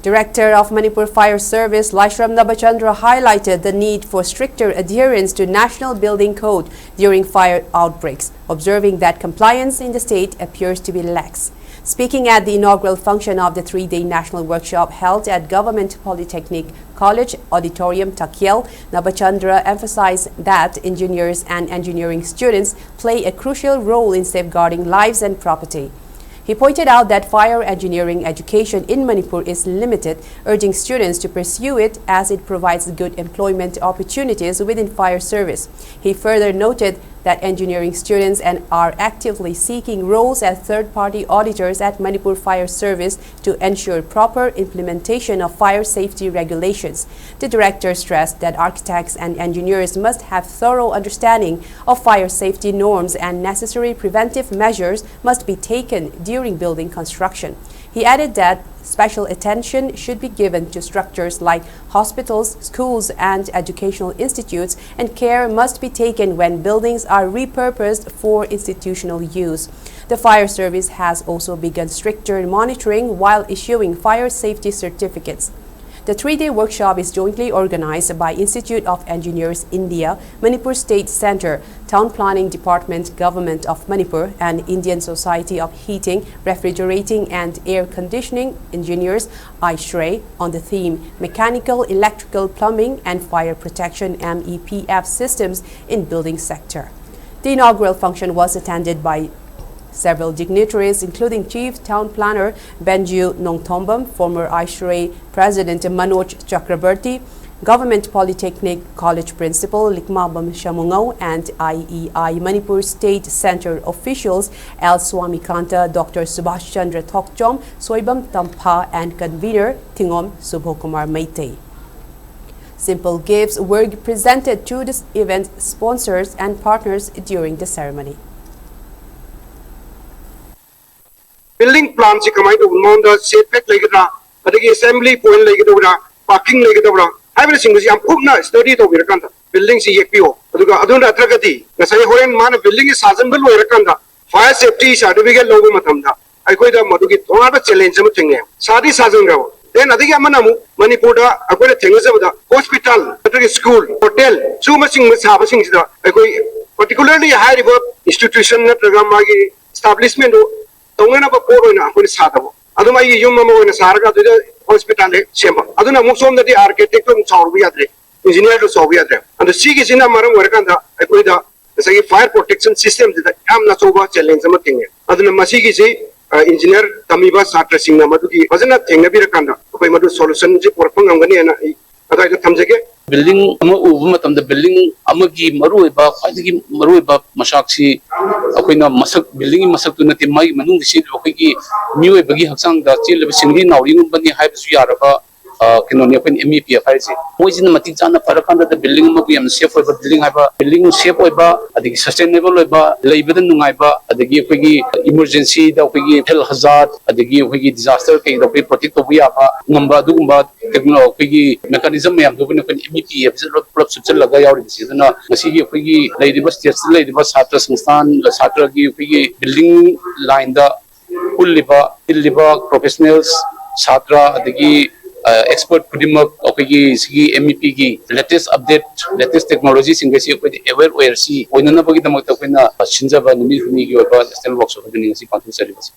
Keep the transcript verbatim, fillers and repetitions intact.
Director of Manipur Fire Service Laishram Nabachandra highlighted the need for stricter adherence to National Building Code during fire outbreaks, observing that compliance in the state appears to be lax. Speaking at the inaugural function of the three-day national workshop held at Government Polytechnic College Auditorium, Takyel, Nabachandra emphasized that engineers and engineering students play a crucial role in safeguarding lives and property. He pointed out that fire engineering education in Manipur is limited, urging students to pursue it as it provides good employment opportunities within fire service. He further noted that engineering students and are actively seeking roles as third-party auditors at Manipur Fire Service to ensure proper implementation of fire safety regulations. The director stressed that architects and engineers must have thorough understanding of fire safety norms and necessary preventive measures must be taken during building construction. He added that special attention should be given to structures like hospitals, schools, and educational institutes, and care must be taken when buildings are repurposed for institutional use. The fire service has also begun stricter monitoring while issuing fire safety certificates. The three-day workshop is jointly organized by Institute of Engineers India, Manipur State Centre, Town Planning Department, Government of Manipur, and Indian Society of Heating, Refrigerating and Air Conditioning Engineers, ASHRAE, on the theme Mechanical, Electrical, Plumbing and Fire Protection, MEPF, Systems in Building Sector. The inaugural function was attended by several dignitaries, including Chief Town Planner Benju Nongthombam, former ASHRAE President Manoj Chakraborty, Government Polytechnic College Principal Likmabam Shamungao, and IEI Manipur State Centre officials L Swamikanta, Doctor Subhash Chandra Thokchom, Soibam Tampha, and convener Thingom Subhokumar Meitei. Simple gifts were presented to the event sponsors and partners during the ceremony. Building plan ꯁꯤ ꯀꯃꯥꯏꯅ ꯇꯧꯕꯅꯣ, ꯃꯉꯣꯟꯗ setback ꯂꯩꯒꯗ꯭ꯔꯥ, ꯑꯗꯒꯤ assembly point ꯂꯩꯒꯗꯕ꯭ꯔꯥ, parking ꯂꯩꯒꯗꯕ꯭ꯔꯥ ꯍꯥꯏꯕꯅꯆꯤꯡꯕꯁꯤ ꯌꯥꯝ ꯀꯨꯞꯅ study ꯇꯧꯕꯤꯔꯀꯥꯟꯗ building ꯁꯤ ꯌꯦꯛꯄꯤꯌꯣ꯫ ꯑꯗꯨꯒ ꯑꯗꯨ ꯅꯠꯇ꯭ꯔꯒꯗꯤ ꯉꯁꯥꯏ ꯍꯣꯔꯦꯟ ꯃꯥꯅ building ꯁꯤ ꯁꯥꯖꯟꯕ ꯂꯣꯏꯔꯀꯥꯟꯗ fire safety certificate ꯂꯧꯕ ꯃꯇꯝꯗ ꯑꯩꯈꯣꯏꯗ ꯃꯗꯨꯒꯤ ꯇꯣꯉꯥꯟꯕ challenge ꯑꯃ ꯊꯦꯡꯅꯩ꯫ ꯁꯥꯗꯤ ꯁꯥꯖꯟꯈ꯭ꯔꯕ, Then ꯑꯗꯒꯤ ꯑꯃꯅ ꯑꯃꯨꯛ ꯃꯅꯤꯄꯨꯔꯗ ꯑꯩꯈꯣꯏꯅ ꯊꯦꯡꯅꯖꯕꯗ hospital ꯅꯠꯇ꯭ꯔꯒ school, hotel ꯁꯤꯒꯨꯝꯕꯁꯤꯡ ꯁꯥꯕꯁꯤꯡꯁꯤꯗ ꯑꯩꯈꯣꯏ particularly ꯍꯥꯏꯔꯤꯕ institution ꯅꯠꯇ꯭ꯔꯒ ꯃꯥꯒꯤ establishment ꯇꯨ ꯇꯧꯅꯅꯕ ꯄꯣꯠ ꯑꯣꯏꯅ ꯑꯩꯈꯣꯏꯅ ꯁꯥꯗꯕ꯫ ꯑꯗꯨꯝ ꯑꯩꯒꯤ ꯌꯨꯝ ꯑꯃ ꯑꯣꯏꯅ ꯁꯥꯔꯒ ꯑꯗꯨꯗ hospital ꯍꯦꯛ ꯁꯦꯝꯕ꯫ ꯑꯗꯨꯅ ꯑꯃꯨꯛ ꯁꯣꯝꯗꯗꯤ architect ꯇꯨ ꯑꯃꯨꯛ ꯁꯥꯎꯔꯨꯕ ꯌꯥꯗ꯭ꯔꯦ, engineer ꯗꯨ ꯁꯥꯎꯕ ꯌꯥꯗ꯭ꯔꯦ꯫ ꯑꯗꯣ ꯁꯤꯒꯤꯁꯤꯅ ꯃꯔꯝ ꯑꯣꯏꯔꯀꯥꯟꯗ ꯑꯩꯈꯣꯏꯗ ꯉꯁꯥꯏꯒꯤ fire protection system ꯁꯤꯗ ꯌꯥꯝꯅ ꯑꯆꯧꯕ challenge ꯑꯃ ꯊꯦꯡꯅꯩ꯫ ꯑꯗꯨꯅ ꯃꯁꯤꯒꯤꯁꯤ, ꯑ, engineer ꯇꯝꯃꯤꯕ ꯁꯥꯇ꯭ꯔꯁꯤꯡꯅ ꯃꯗꯨꯒꯤ ꯐꯖꯅ ꯊꯦꯡꯅꯕꯤꯔꯀꯥꯟꯗ ꯑꯩꯈꯣꯏ ꯃꯗꯨ solution ꯁꯤ ꯄꯨꯔꯛꯄ ꯉꯝꯒꯅꯤ ꯍꯥꯏꯅ ꯑꯩ ꯑꯗꯨꯋꯥꯏꯗ ꯊꯝꯖꯒꯦ꯫ Building ꯑꯃ ꯎꯕ ꯃꯇꯝꯗ building ꯑꯃꯒꯤ ꯃꯔꯨꯑꯣꯏꯕ, ꯈ꯭ꯋꯥꯏꯗꯒꯤ ꯃꯔꯨꯑꯣꯏꯕ ꯃꯆꯥꯛꯁꯤ ꯑꯩꯈꯣꯏꯅ ꯃꯁꯛ, building ꯒꯤ ꯃꯁꯛꯇꯨ ꯅꯠꯇꯦ, ꯃꯥꯒꯤ ꯃꯅꯨꯡꯗ ꯆꯦꯜꯂꯤꯕ ꯑꯩꯈꯣꯏꯒꯤ ꯃꯤꯑꯣꯏꯕꯒꯤ ꯍꯛꯆꯥꯡꯗ ꯆꯦꯜꯂꯤꯕ ꯁꯤꯡꯂꯤ ꯅꯥꯎꯔꯤꯒꯨꯝꯕꯅꯤ ꯍꯥꯏꯕꯁꯨ ꯌꯥꯔꯕ, ꯑ, ꯀꯩꯅꯣꯅꯤ ꯑꯩꯈꯣꯏꯅ M E P F ꯍꯥꯏꯔꯤꯁꯦ꯫ ꯃꯣꯏꯁꯤꯅ ꯃꯇꯤꯛ ꯆꯥꯅ ꯐꯔꯀꯥꯟꯗ building ꯑꯃꯕꯨ ꯌꯥꯝꯅ safe ꯑꯣꯏꯕ building ꯍꯥꯏꯕ, building safe ꯑꯣꯏꯕ, ꯑꯗꯒꯤ sustainable ꯑꯣꯏꯕ, ꯂꯩꯕꯗ ꯅꯨꯡꯉꯥꯏꯕ, ꯑꯗꯒꯤ ꯑꯩꯈꯣꯏꯒꯤ emergency ꯗ ꯑꯩꯈꯣꯏꯒꯤ health hazard, ꯑꯗꯒꯤ ꯑꯩꯈꯣꯏꯒꯤ disaster ꯀꯩꯗ ꯑꯩꯈꯣꯏ protect ꯇꯧꯕ ꯌꯥꯕ ꯉꯝꯕ ꯑꯗꯨꯒꯨꯝꯕ techno-, ꯑꯩꯈꯣꯏꯒꯤ mechanism ꯃꯌꯥꯝꯗꯨꯕꯨꯅꯤ ꯑꯩꯈꯣꯏꯅ M E P F ꯁꯤꯗ ꯄꯨꯂꯞ ꯁꯨꯞꯆꯜꯂꯒ ꯌꯥꯎꯔꯤꯕꯁꯤ꯫ ꯑꯗꯨꯅ ꯉꯁꯤꯒꯤ ꯑꯩꯈꯣꯏꯒꯤ ꯂꯩꯔꯤꯕ stage ꯇ ꯂꯩꯔꯤꯕ ꯁꯥꯇ꯭ꯔ ꯁꯪꯁꯊꯥꯟ, ꯁꯥꯇ꯭ꯔꯒꯤ ꯑꯩꯈꯣꯏꯒꯤ building line ꯗ ꯄꯨꯜꯂꯤꯕ, ꯇꯤꯜꯂꯤꯕ professionals, ꯁꯥꯇ꯭ꯔ, ꯑꯗꯒꯤ, ꯑ, expert ꯈꯨꯗꯤꯡꯃꯛ ꯑꯩꯈꯣꯏꯒꯤ ꯁꯤꯒꯤ M E P ꯒꯤ latest update, latest technology ꯁꯤꯡ ꯑꯁꯤ ꯑꯩꯈꯣꯏꯗ aware ꯑꯣꯏꯔꯁꯤ, ꯑꯣꯏꯅꯅꯕꯒꯤꯗꯃꯛꯇ ꯑꯩꯈꯣꯏꯅ ꯁꯤꯟꯖꯕ ꯅꯨꯃꯤꯠ ꯍꯨꯝꯅꯤꯒꯤ ꯑꯣꯏꯕ national workshop ꯑꯗꯨꯅꯤ ꯉꯁꯤ ꯄꯥꯡꯊꯣꯛꯆꯔꯤꯕꯁꯤ꯫